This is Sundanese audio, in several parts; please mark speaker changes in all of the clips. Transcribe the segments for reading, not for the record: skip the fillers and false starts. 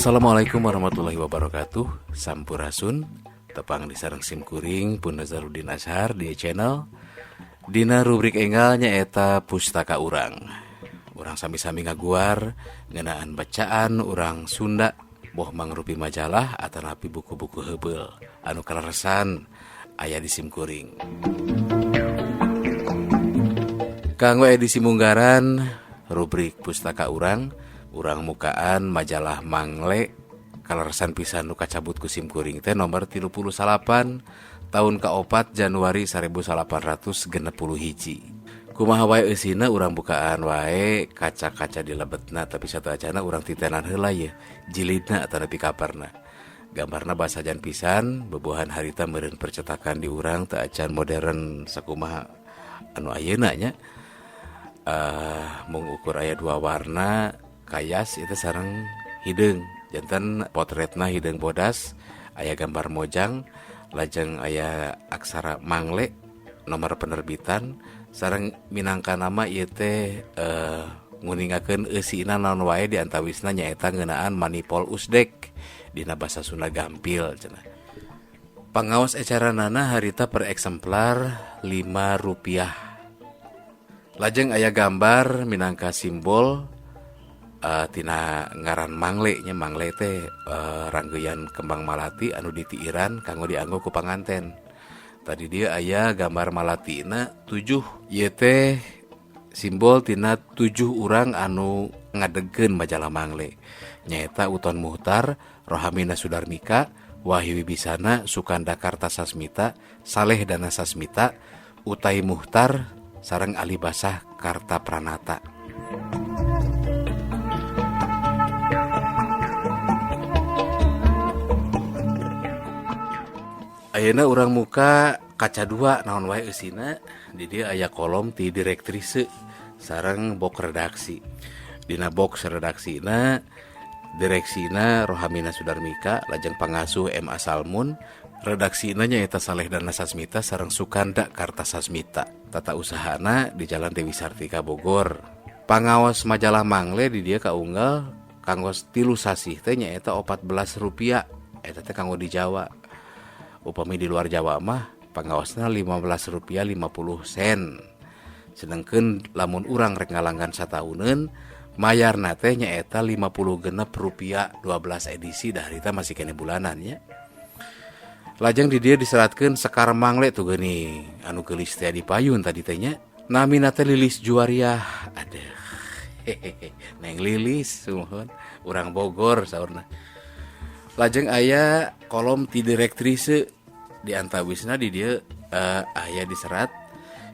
Speaker 1: Assalamualaikum warahmatullahi wabarakatuh. Sampurasun. Tepang di sareng simkuring Pun Nazarudin Azhar di channel. Dina rubrik enggal nyaeta Pustaka Urang. Urang sami-sami ngaguar ngeunaan bacaan urang Sunda, boh mangrupi majalah atanapi buku-buku heubeul anu kaleresan aya di simkuring. Kanggo edisi munggaran rubrik Pustaka Urang, urang mukaan majalah Mangle. Kaleresan pisan nu kacabut ku simkuring teh nomor 38 tahun kaopat Januari 1861. Kumaha wae eusina, urang bukaan wae kaca-kaca di lebetna, tapi sateuacanna urang titenan heula ye jilidna atanapi coverna. Gambarna basajan pisan, bubuhan harita meureun percetakan di urang teu acan modern sakumaha anu ayeuna nya. Mung ukur aya dua warna, kayas itu sareng hideung. Janten potretna hideung bodas, aya gambar mojang, lajeng aya aksara Mangle, nomor penerbitan, sareng minangka nama ieu teh nguningakeun eusina naon wae, di antawisna nyaeta ngeunaan Manipol Usdek, dina basa Sunda gampil cenah. Pangaos ecaranana harita per eksemplar Rp5. Lajeng aya gambar minangka simbol tina ngaran Mangle nya. Mangle teh ranggeyan kembang malati anu ditiiran kanggo dianggo ku panganten. Tadi dia aya gambar malatina 7, ieu teh simbol tina 7 urang anu ngadegkeun majalah Mangle, nyaeta Uton Muhtar, Rohamina Sudarmika, Wahyu Wibisana, Sukanda Kartasasmita, Saleh Dana Sasmita, Utai Muhtar, sareng Ali Basah Kartapranata. Ayeuna urang muka kaca dua, naon wae eusina. Di dieu aya kolom ti direktrise sareng box redaksi. Dina box redaksina, direksina Rohamina Sudarmika, lajeng pangasuh M A Salmun, redaksina nyaeta Saleh Dana Sasmita sareng Sukanda Kartasasmita. Tata usahana di Jalan Dewi Sartika, Bogor. Pangaos majalah Mangle di dieu kaunggal kanggo 3 sasih teh nyaeta Rp14. Eta teh kanggo di Jawa. Upami di luar Jawa mah pangaosna Rp15,50. Sedangkan lamun urang rek ngalanggan satauneun, mayarna teh nyaeta Rp56 12 edisi, dah harita masih keneh bulanan nya. Lajeng di dieu diseratkeun Sekar Mangle tuh geuning anu geulis teh di payun tadi teh nya. Namina teh Lilis Juariah. Aduh. Hehehe. Neng Lilis sumuhun, urang Bogor saurna. Lajeng aya kolom ti direktrise, di antawisna di dieu aya diserat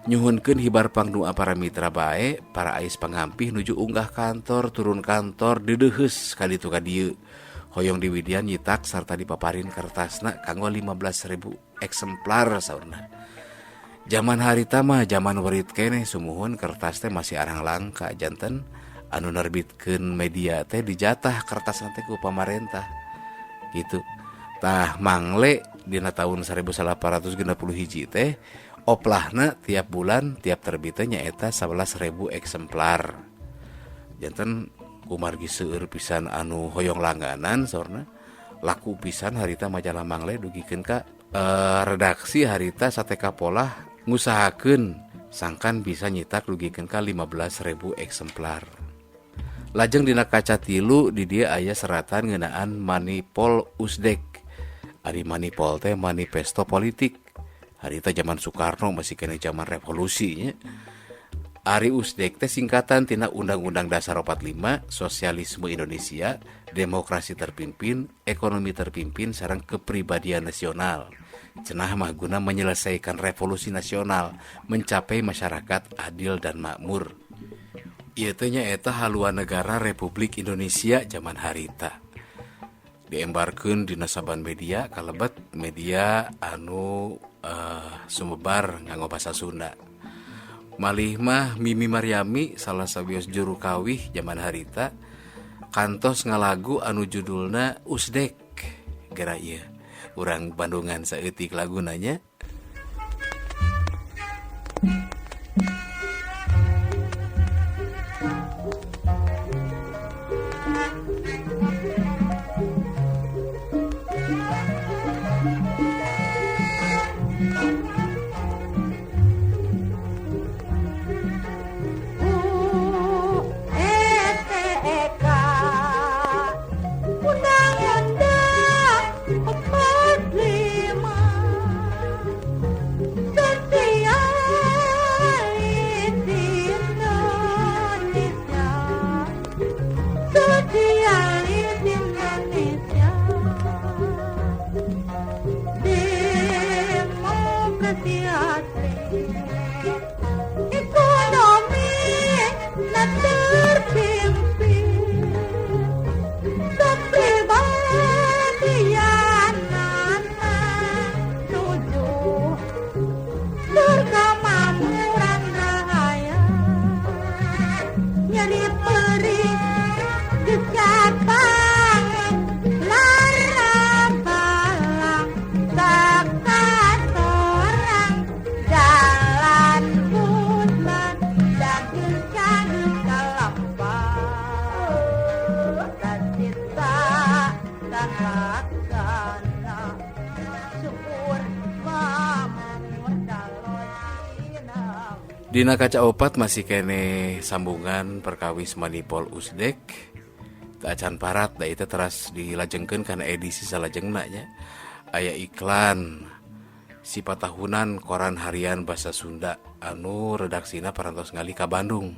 Speaker 1: nyuhunkeun hibar pangdua para mitra bae, para ais pangampih nuju unggah kantor, turun kantor, deudeuheus ka ditu ka dieu, hoyong diwidian nyitak sarta dipaparin kertasna kanggo 15.000 eksemplar saurna. Zaman harita mah zaman werit keneh sumuhun, kertas teh masih arang langka, janten anu nerbitkeun media teh dijatah kertas teh ku pamarentah gitu. Tah, Mangle dina tahun 1861 teh oplahna tiap bulan, tiap terbitnya nyaeta 11.000 eksemplar. Janten kumargi seueur pisan anu hoyong langganan saurna, laku pisan harita majalah Mangle dugikeun ka redaksi harita sateka polah ngusahakeun sangkan bisa nyitak dugikeun ka 15.000 eksemplar. Lajeng dina kaca tilu di dieu aya seratan ngeunaan Manipol Usdek. Ari Manipol teh manifesto politik. Harita zaman Soekarno masih keneh zaman revolusi nya. Ari Usdek teh singkatan tina Undang-Undang Dasar 45, Sosialisme Indonesia, Demokrasi Terpimpin, Ekonomi Terpimpin, sareng Kepribadian Nasional. Cenah mah guna menyelesaikan revolusi nasional, mencapai masyarakat adil dan makmur. Ieu teh nyaeta haluan negara Republik Indonesia zaman harita. Diembarkeun dina saban media, kalebet media anu sumebar nganggo basa Sunda. Malih mah Mimi Mariami salah sawios juru kawih zaman harita kantos ngalagu anu judulna Usdek. Gera ieu urang Bandungan saeutik laguna nya. Dina kaca 4 masih kene sambungan perkawis manipol usdek acan parat da itu teras dilajengkeun kana edisi salajengna nya. Aya iklan sipatahunan koran harian bahasa Sunda anu redaksina parantos ngali ka Bandung.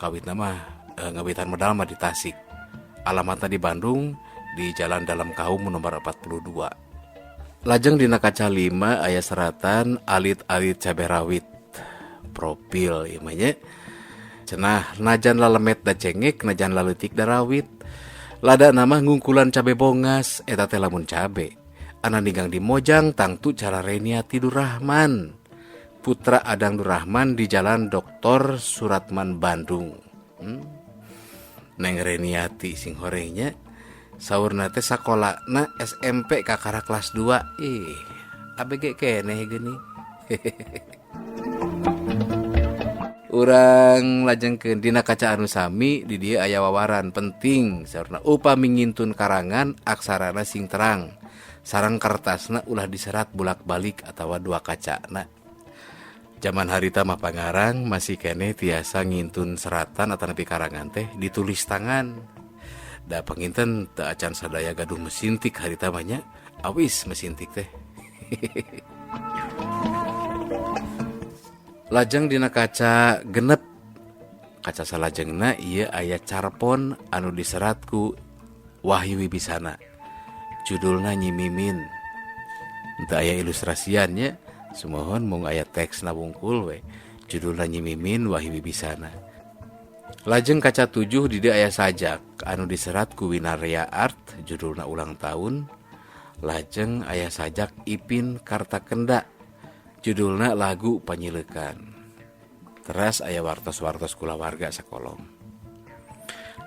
Speaker 1: Kawitna mah ngawitan medal mah di Tasik. Alamatna di Bandung di Jalan Dalam Kaum nomor 42. Lajeng dina kaca 5 aya seratan alit-alit cabe rawit. Profil ieu mah nya. Cenah najan lalemet da cengek, najan laleutik da rawit. Lada nama ngungkulan cabe bongas eta teh lamun cabe. Ana ninggang di Mojang tangtu cara Reniati Durahman. Putra Adang Durahman di Jalan Dr. Suratman Bandung. Neng Reniati sing horengnya saurna teh sakolana SMP kakara kelas 2. Ih, ABG keneh geuning. Urang lajengkeun dina kaca anu sami di dieu aya wawaran penting saurna upami ngintun karangan aksarana sing terang sareng kertasna ulah diserat bulak-balik atawa dua kacana. Zaman harita mah pangarang masih keneh tiasa ngintun seratan atanapi karangan teh ditulis tangan. Da panginten teu acan sadaya gaduh mesin tik harita mah nya, awis mesin tik teh. Lajeng dina kaca 6 kaca salajengna ieu aya carpon anu diserat ku Wahyu Wibisana. Judulna Nyi Mimin. Teu aya ilustrasian nya, sumohon mung aya teksna wungkul we. Judulna Nyi Mimin Wahyu Wibisana. Lajeng kaca 7 di dieu aya sajak anu diserat ku Winarya Art judulna Ulang Tahun. Lajeng aya sajak Ipin Kartakenda judulna Lagu Panyileukan. Teras aya wartos-wartos kulawarga sakolom.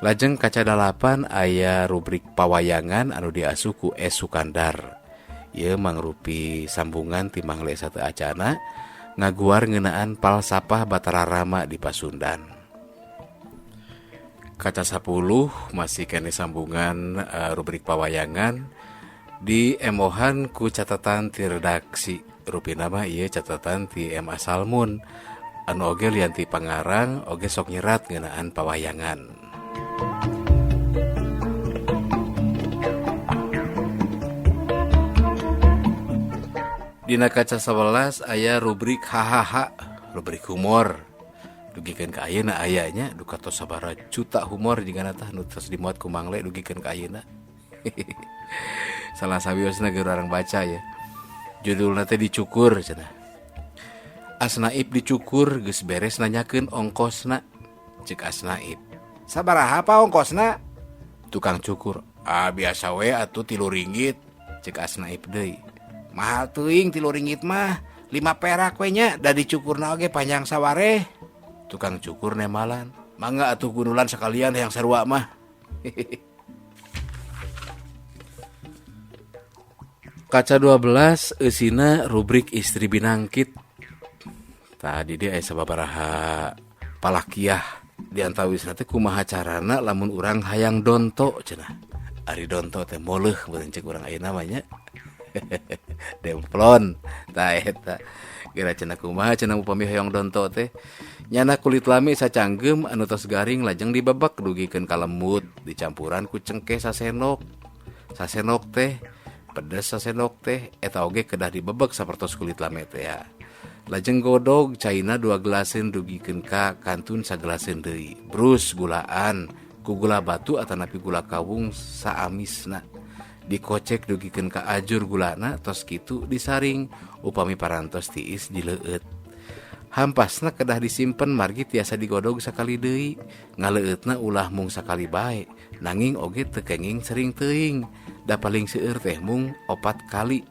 Speaker 1: Lajeng kaca 8 aya rubrik pawayangan anu diasuh ku S. Sukandar. Ieu mangrupi sambungan ti Mangle Sate Acana ngaguar ngeunaan palsapah Batara Rama di Pasundan. Kaca 10 masih kene sambungan rubrik pawayangan di emohan ku catatan ti redaksi. Rupina mah ieu catatan ti M. A. Salmun anu oge lian ti pangarang oge sok nyerat ngeunaan pawayangan. Dina kaca 11 aya rubrik hahaha, rubrik humor. Dugikeun ka ayeuna aya nya duka tos sabaraha juta humor jigana tah nu tos dimuat ku Mangle dugikeun ka ayeuna. Salah sawiosna ge urang baca ya. Judulna teh dicukur cenah. Asnaib dicukur geus beres nanyakeun ongkosna. Cek Asnaib, sabaraha pa ongkosna? Tukang cukur, ah biasa we atuh 3 ringgit. Cek Asnaib deui, mahal teuing 3 ringgit mah, 5 perak we nya, da dicukurna oge panjang sawareh. Tukang cukur nemalan, mangga atuh gundulan sekalian yang sarua mah. Kaca 12 eusina rubrik istri binangkit. Tadi dia aya sababaraha palakiah di antawisna teh kumaha carana lamun urang hayang donto cenah. Ari donto teh moleuh meureun cek urang ayeuna mah nya. Demplon tah eta. Geura cenah kumaha cenah upami hayang donto teh nyana kulit lami sacanggem anu tos garing lajeng dibebek dugikeun ka lemut dicampuran ku cengkeh sasenok. Sasenok teh pedes sasenok teh eta oge kedah dibebek sapertos kulit lame teh ya. Lajeng godog caina 2 gelaseun dugikeun ka kantun sagelaseun deui. Brus gulaan ku gula batu atanapi gula kawung saamisna. Dikocek dugikeun ka ajur gulana tos kitu disaring upami parantos tiis dileueut. Hampasna kedah disimpen margi tiasa digodog sakali deui. Ngaleueutna ulah mung sakali bae, nanging oge teu kenging sering teuing. Da paling seueur teh mung 4 kali.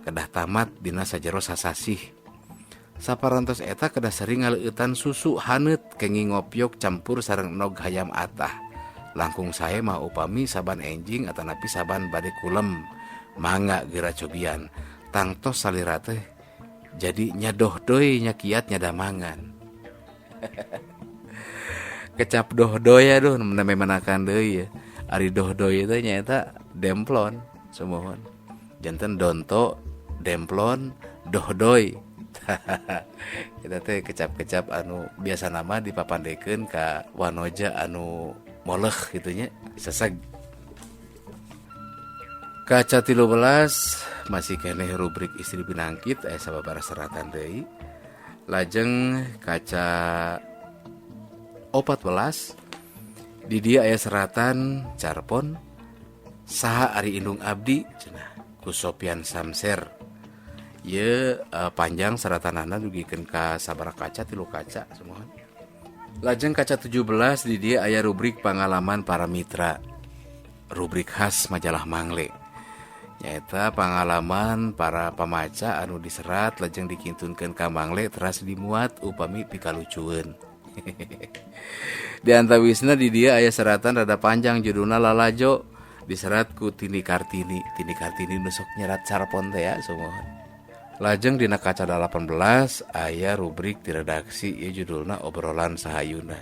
Speaker 1: Kedah tamat dina sajero sasasih. Saparantos eta kedah sering ngaleueutan susu haneut kenging ngopiok campur sareng nog hayam atah. Langkung sae mah upami saban enjing atanapi saban bade kulem. Mangga geura cobian. Tangtos salira teh jadi nyadohdoy nyakiat nyadamangan. Kecap dohdoy aduh nembe manakan deui ya. Ari dohdoy teh nyaeta demplon sumuhun. Janten donto demplon dohdoy. Kita teh kecap-kecap anu biasa nama dipapandekeun ka wanoja anu moleh gitu nya, seseg. Kaca 13 masih keneh rubrik istri binangkit, aya sababaraha seratan deui. Lajeng kaca 14 di dieu aya seratan carpon Saha Ari Indung Abdi cenah ku Sopian Samser. Ye panjang seratanana, dugikeun ka sabaraha kaca, tilu kaca semua. Lajeng kaca 17 di dieu aya rubrik pengalaman para mitra, rubrik khas majalah Mangle, nyaeta pengalaman para pamaca anu diserat lajeng dikintunkeun ka Mangle, teras dimuat upami pikalucueun. Di antawisna di dieu aya seratan rada panjang, judulna Lalajo, diserat ku Tini Kartini. Tini Kartini nu sok nyerat carpon teh ya semua. Lajeng dina kaca 18 aya rubrik di redaksi, ieu judulna Obrolan Sahayuna.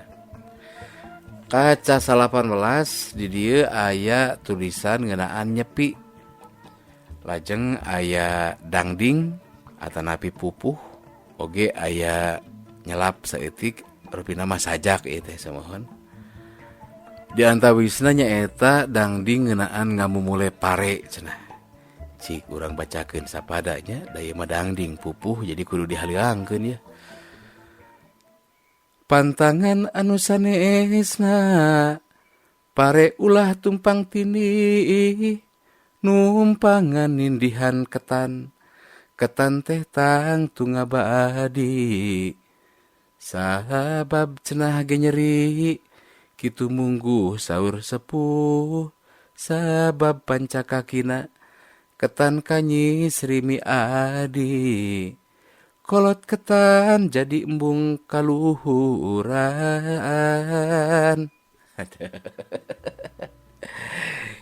Speaker 1: Kaca 18 di dieu aya tulisan ngeunaan nyepi. Lajeng aya dangding atanapi pupuh, oge aya nyelap saeutik, rupina mah sajak ieu teh samohon. Di antawisna nyaeta dangding ngeunaan ngamumule pare cenah. Cik urang bacakeun sapadanya, da ieu mah dangding pupuh, jadi kudu dihaleangkeun ya. Pantangan anu sanesna, pare ulah tumpang tindih, numpangan nindihan ketan, ketan teh tangtu ngabadi, sabab cenah ge nyeri kitu mungguh saur sepuh, sabab panca kakina ketan kanyi Sri Adi, kolot ketan jadi embung kaluhuran.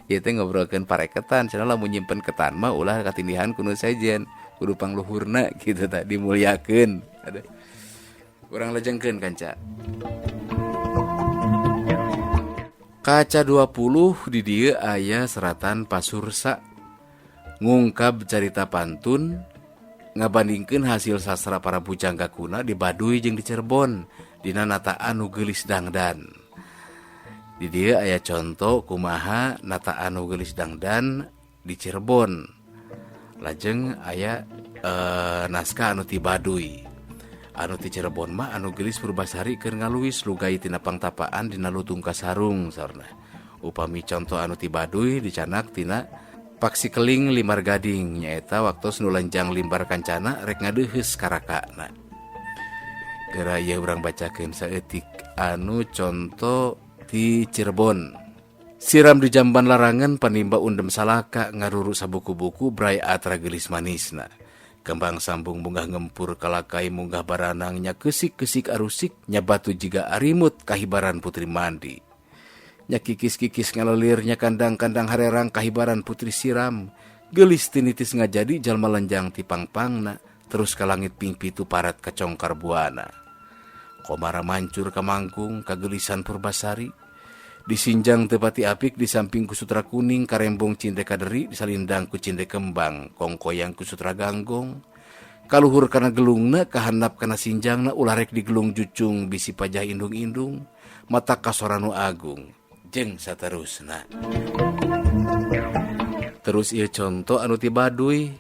Speaker 1: Ieu teh ngobrolkeun pare ketan cenah, lamun nyimpen ketan mah ulah katindihan ku nu sejen, kudu pangluhurna kitu tah, dimuliakeun. Aduh. Urang lejengkeun kanca. Kaca 20 di dieu aya seratan pasursa ngungkap carita pantun ngabandingkeun hasil sastra para pujangga kuna di Baduy jeung di Cirebon dina nataan nu geulis dangdan. Di dieu aya conto kumaha nataan nu geulis dangdan di Cirebon. Lajeng aya naskah anu ti Baduy. Anu ti Cirebon mah anu geulis Purbasari keur ngaluis lugai tina pangtapaan dina lutung kasarung saurna. Upami conto anu ti Baduy dicanak tina Paksi Keling Limar Gading, nyaeta waktos nu lenjang limbar kancana rek ngadeuheus karakana. Geura ieu urang bacakeun saeutik anu conto ti Cirebon. Siram di jamban larangan panimba undem salaka ngaruru sabuku-buku bray atra geulis manisna. Kembang sambung munggah ngempur kalakai munggah baranang nya kesik-kesik arusik nya batu jiga arimut kahibaran putri mandi. Nya kikis-kikis ngalelir nya kandang-kandang harerang kahibaran putri siram. Geulis tinitis ngajadi jalma lenjang ti pangpangna terus ka langit ping pitu parat kacongkar buana. Komara mancur kamangkung kagelisan Purbasari. Disinjang tepati apik di samping ku sutra kuning karembong cinde kaderi disalindang ku cinde kembang kongkoyang ku sutra ganggong. Kaluhur kana gelungna kahandap kana sinjangna ulah rek digelung jucung bisi pajah indung-indung mata kasoranu agung jeung saterusna. Terus ieu conto anu ti Baduy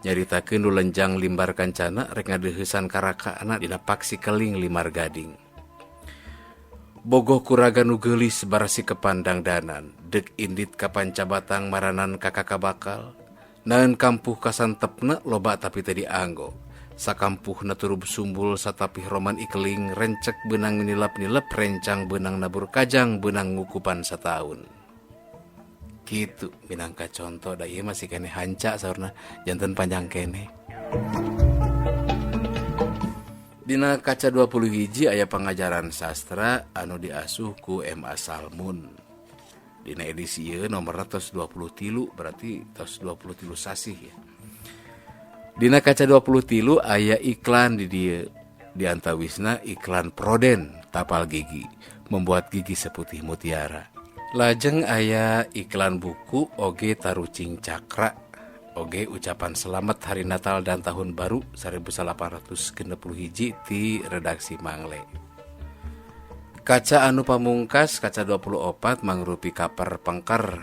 Speaker 1: nyaritakeun nu lenjang limbar kancana rek ngadeuheusan karakana dina Paksi Keling Limar Gading. Bogoh kuraga nu geulis barasi kepandang danan, dek indit ka pancabatang maranan kakaka bakal, naeun kampuh kasantepna loba tapi teu dianggo. Sakampuhna turub sumbul satapih roman ikeling rencek beunang nilap-nilep rencang beunang nabur kajang beunang ngukupan sataun. Kitu minangka conto da ieu masih keneh hanca saurna janten panjang keneh. Dina kaca 20 hiji aya pangajaran sastra anu diasuh ku M.A. Salmun. Dina edisi ieu nomorna tos 23, berarti tos 23 sasih ya. Dina kaca 23 aya iklan di dieu. Di antawisna iklan Proden tapal gigi membuat gigi seputih mutiara. Lajeng aya iklan buku oge tarucing cakra. Oge ucapan selamat Hari Natal dan Tahun Baru 1861 ti redaksi Mangle. Kaca anu pamungkas, kaca 24, mangrupi cover pengker.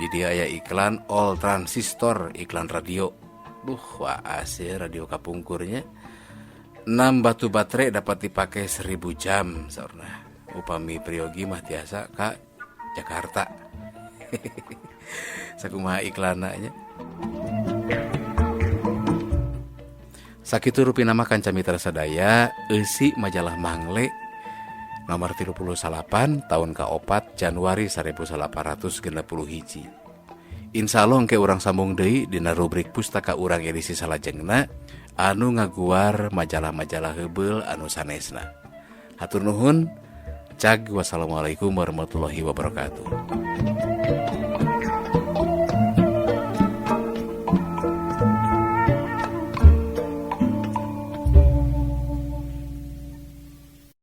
Speaker 1: Di dieu aya iklan All Transistor, iklan radio. Duh, waas ya radio kapungkurnya. 6 batu baterai dapat dipakai 1000 jam saurna. Upami priyogi mah tiasa ka Jakarta. Sakumaha iklanna nya. Sakitu rupina mah kanca mitra sadaya eusi majalah Mangle nomor 38 tahun ka-4 Januari 1861. Insya Allah engke urang sambung deui dina rubrik Pustaka Urang edisi salajengna anu ngaguar majalah-majalah heubeul anu sanesna. Hatur nuhun. Cag, wassalamualaikum warahmatullahi wabarakatuh.